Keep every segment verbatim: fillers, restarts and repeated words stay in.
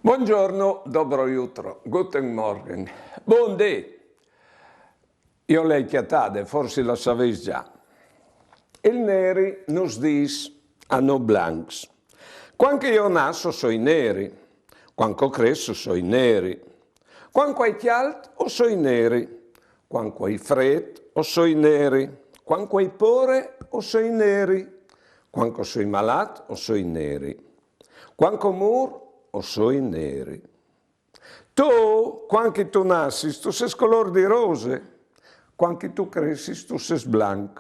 Buongiorno, dobro jutro, guten Morgen, bundì. Jo le ai cjatade, forsit la savês za. Il neri nus dîs a nô blancs: cuant che jo o nas o soi neri, cuant che o crès o soi neri, cuant che o ai cjalt o soi neri, cuant che o ai frêt o soi neri, cuant che o ai pôre o soi neri, cuant che o soi malât o soi neri, cuant che o mûr o soi neri. Tu, cuant che tu nassis, tu sês colôr di rose, cuant che tu cressis, tu sês blanc.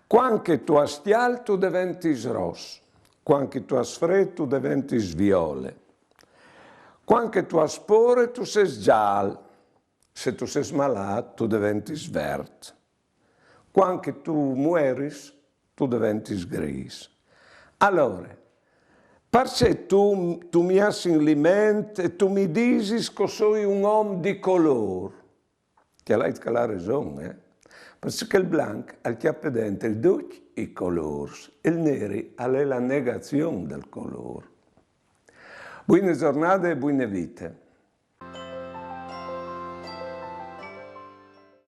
Cuant che tu âs cjalt, tu deventis ros, cuant che tu âs frêt, tu deventis viole, cuant che tu âs pôre, tu sês zâl, se tu sês malât, tu deventis vert. Cuant che tu mueris, tu deventis grîs. Alore, parcè tu, tu mi âs in liment e tu mi disis che o soi un om di colôr? Cjalait che al à reson, eh? Parcè che il blanc al cjape dentri ducj i colôrs, il neri al è la negazion dal colôr. Buine zornade e buine vite.